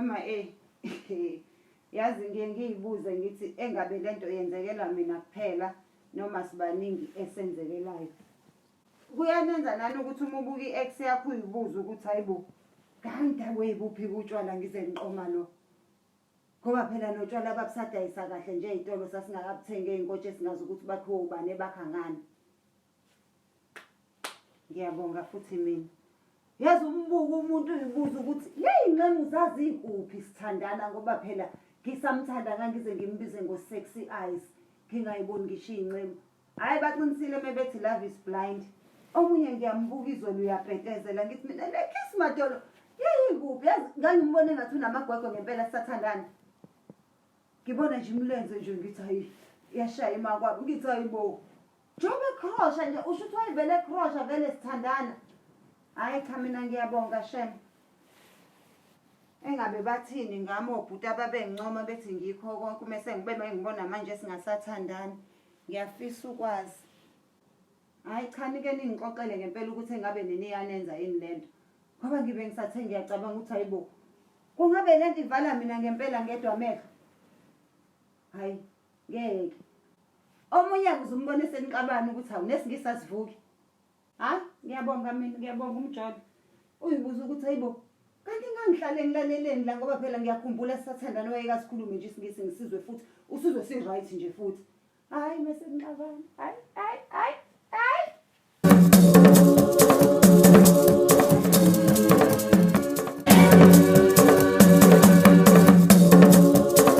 Mama eh yazi ngiye ngiyibuze ngithi engabe lento yenzekela mina kuphela noma sibaningi esenzekelayo. Kuyanenza nani ukuthi uma ubuka i-ex yakho uyibuze ukuthi hayibo ngangidakwe yibuphi utshwala ngize ngiqoma lo. Ngoba phela notshwala babusadayisa kahle nje ey'tolo sasingakabuthengi ey'nkotshe singazi ukuthi bakhiwe ubani ebakha ngani. Ngiyabonga futhi mina. Yazi umbuka umuntu uyibuza ukuthi ley'nxemu zazikuphi sithandana ngoba phela ngisamthanda ngangize ngimbize ngo-sexy eyes ngingayiboni ngisho iy'nxemu. Hhayi baqinisile mebethi love is blind. Omunye ngiyambuka izolo uyapetezela ngithi mina le kiss madolo yayikuphi yazi ngangimbona engathi unamagwegwe ngempela sisathandana. Ngibona nje imilenze nje ngithi hayi iyashaya imakwabo ngithi hayi bo. Njengoba ecrosha nje usho ukuthi wayevele ecrosha vele sithandana. Hayi cha mina ngiyabonga shem. Engabe bathini ngami obhuti ababengincoma bethi ngikho konke uma sengibe ngibona manje singasathandani. Ngiyafisa ukwazi. Hayi cha nike ningixoxele ngempela ukuthi engabe nini iyanenza yini lento. Ngoba ngibe ngisathe ngiyacabanga ukuthi hayibo. Kungabe lento ivala mina ngempela ngedwa amehlo. Hayi ngeke. Omunye uzumbona esenixabana ukuthi hawu nesingisi asivuki. Hayi ngiyabonga mina ngiyabonga umjolo. Uyibuza ukuthi hayibo kanti ngangihlale ngilaleleni la ngoba phela ngiyakhumbula sisathandana wayekasikhulume nje isingisi ngisizwe futhi usizwe si right nje futhi. Hayi mase nixabana. Hayi hayi.